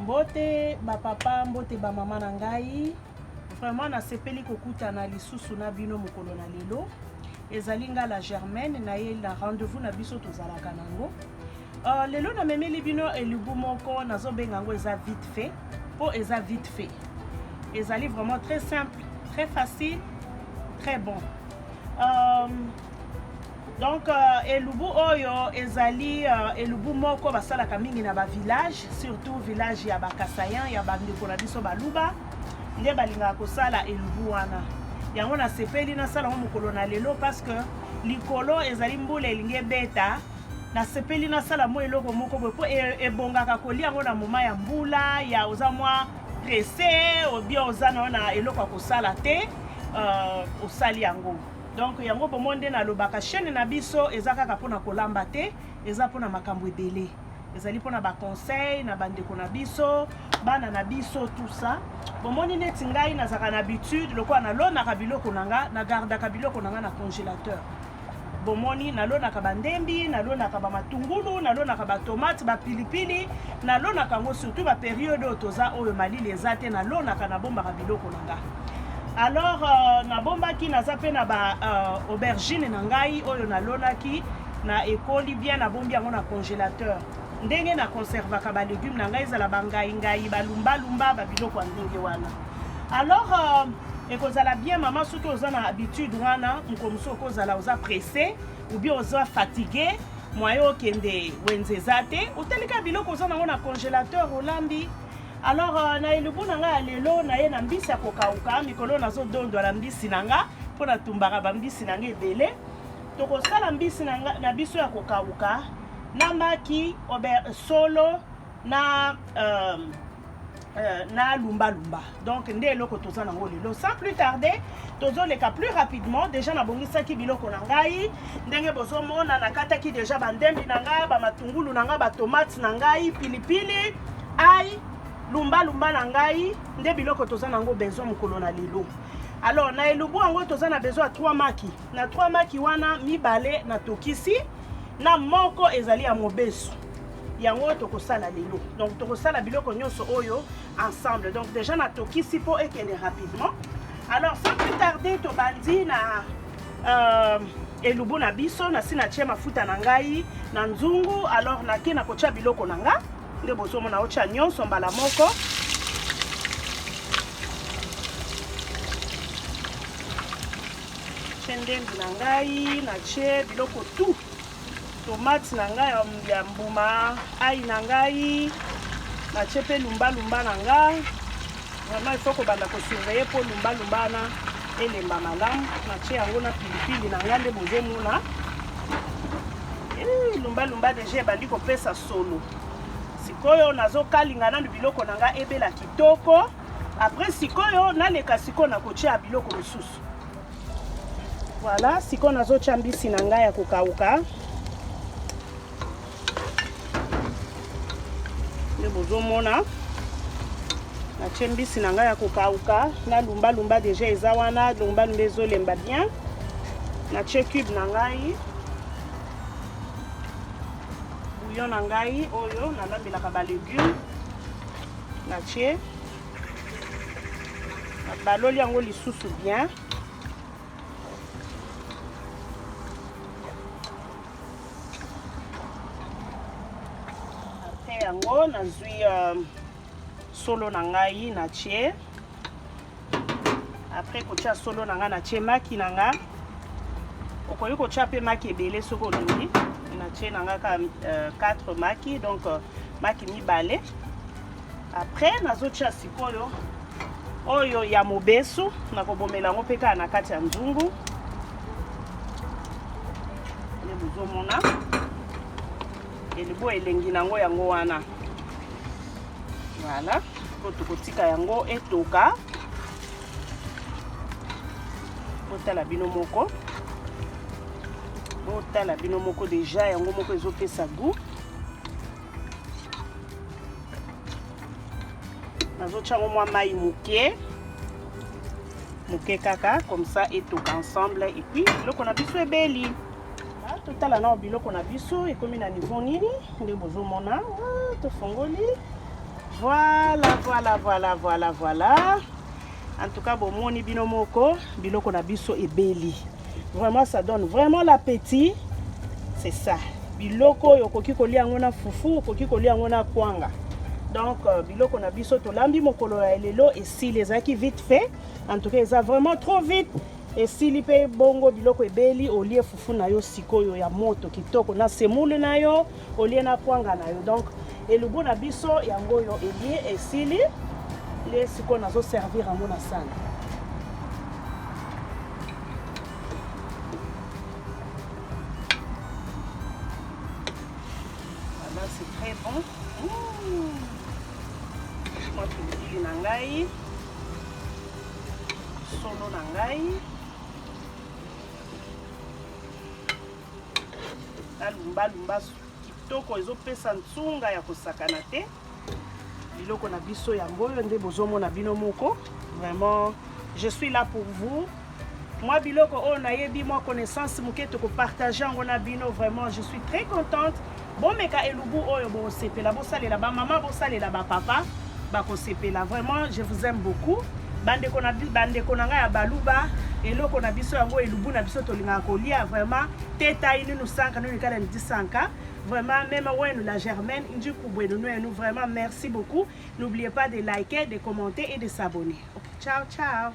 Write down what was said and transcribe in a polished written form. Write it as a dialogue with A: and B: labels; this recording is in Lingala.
A: Mbote ba papa, mbote ba mama na ngai. Vraiment nasepeli kokutana lisusu na bino mokolo na lelo. Ezali nga la Germaine na ye na rendez-vous na biso tozalaka nango. Lelo namemeli bino elubu moko nazobenga yango eza vite fait mpo eza vite fait. Ezali vraiment très simple, très facile, très bon. Donc elubu oyo ezali elubu moko basalaka mingi na ba village, surtout village ya ba Kasaïen, ya bandeko na biso baluba nde balingaka kosala elubu wana. Yango nasepeli nasala yango mokolo na lelo parce que likolo ezali mbula elingi ebeta. Nasepeli nasala mwa eloko moko boye mpo ebongaka kolia yango na moment ya mbula, ya oza mwa pressé ou bien oza na na eloko ya kosala te, osali yango. Donc yango bomoni nde nalobaka chaîne na biso eza kaka mpona kolamba te, eza mpona makambo ebele. Ezali mpona ba conseil na bandeko na biso, bana na biso, tout ça. Bomoni neti ngai nazalaka na habitude lokola nalonaka biloko na nga, nagardaka biloko na nga na congélateur. Bomoni nalonaka bandembi, nalonaka ba matungulu, nalonaka ba tomate, ba pilipili, nalonaka yango surtout ba période oyo toza oyo malili eza te, nalonaka, nabombaka biloko na nga. Alors nabombaki, naza pe na ba aubergine na ngai oyo nalonaki na ekoli bien, nabombi yango na congélateur. Ndenge na conservaka ba légumes na ngai ezala ba ngai ngai, ba lumba lumba, ba biloko ya ndenge wana. Alors ekozala bien mama soki oza na habitude wana, mokolo mosusu okozala oza pressé ou bien oza fatigué, moyen okende wenze eza te, otalika biloko oza nango na congélateur olambi. Alors na elubu na nga ya lelo naye na mbisi ya kokauka. Mikolo nazodondwa mbisi na nga mpo natumbaka bambisi na nga ebele. Tokosala mbisi na nga, na biso ya kokauka na maki ober solo na na lumba lumba. Donc nde eloko toza nango lelo. Sans plus tarder, tozoleka plus rapidement. Déjà nabongisaki biloko na ngai ndenge bozomona, nakataki déjà bandembi na ngai, bamatungulu na ngai, batomate na ngai, pilipili, ai, lumba lumba na ngai, nde biloko toza nango besoin mokolo na lelo. Alors na elubu yango toza na besoin ya 3 maki. Na 3 maki wana, mibale natokisi na moko ezali ya mobesu, yango tokosala lelo. Donc tokosala biloko nyonso oyo ensemble. Donc déjà natokisi mpo ekende rapidement. Alors sans plus tarder, tobandi na elubu na biso. Nasi natie mafuta na ngai na nzungu. Alors nake na kotia biloko na nga nde bozomona, otia nyonso mbala moko. Tie ndembi na ngai, natie biloko tout, tomate na ngai ya mbuma, ai na ngai, natie mpe lumbalumba na nga. Vraiment il faut kobanda kosurveiller mpo lumbalumba wana elemba malamu. Natie yango na pilipili na ngai nde bozomona. Lumbalumba déjà ebandi kopesa solo. Sikoyo nazokalinga nanu biloko na ngai ebela kitoko. Après sikoyo naleka sikoyo na kotia biloko mosusu. Voilà, sikoyo nazotia mbisi na ngai ya kokauka nde bozomona. Natie mbisi na ngai ya kokauka na lumbalumba déjà eza wana, lumbalumba ezolemba bien. Natie cube na ngai, bouillon na ngai oyo nalambelaka ba légumes, natie, baloli yango lisusu bien. Après yango nazwi solo na ngai natie. Après kotia solo na ngai, natie maki na nga. Okoki kotia mpe maki ebele soki olingi. Natie na nga ka 4 maki, donc maki mibale. Après nazotia sikoyo oyo ya mobesu, nakobomela yango mpe kaka na kati ya nzungu nde bozomona elubu elengi nango yango wana. Voilà, po tokotika yango etoka. Botala bino moko, botala bino moko déjà yango moko ezopesa goût. Nazotia yango mwa mai moke moke kaka comme ça etoka ensemble et puis biloko na biso ebeli. Totala nao biloko na biso ekomi na niveau nini nde bozomona. Tofongoli. Voilà, voilà, voilà, voilà, voilà. En tout cas, bomoni bino moko, biloko na biso ebeli. Vraiment, ça donne vraiment l'appétit. C'est ça. Biloko oyo okoki kolia yango na fufu, okoki kolia yango na kwanga. Donc biloko na biso tolambi mokolo ya lelo esili, ezalaki vite fait. En tout cas, eza vraiment trop vite. Esili mpe bongo, biloko ebeli. Olie fufu na yo sikoyo ya moto kitoko na semoule na yo, olie na kwanga na yo. Donc elubu na biso yango oyo elie, esili nde sikoyo nazoservir yango na sani. Voilà, c'est très bon. Mwa pilipili na ngai, solo na ngai, nalumbalumba kitoko, ezopesa nsunga ya kosakana te. Biloko na biso yango oyo nde bozomona bino moko. Vraiment, je suis là pour vous. Mwa biloko oyo nayebi, mwa connaissance moke, tokopartage yango na bino. Vraiment, je suis très contente. Bomeka elubu oyo, bosepela. Bosalela bamama, bosalela bapapa, bakosepela. Vraiment, je vous aime beaucoup, bandeko na bandeko na ngai ya Baluba. Eloko na biso yango, elubu na biso tolingaka kolia. Vraiment, tetai ninu sanka ninu kala nidi sanka. Vraiment, même wenu la Germaine ndikubwenu nwenu. Vraiment, merci beaucoup. N'oubliez pas de liker, de commenter et de s'abonner. Okay, ciao ciao.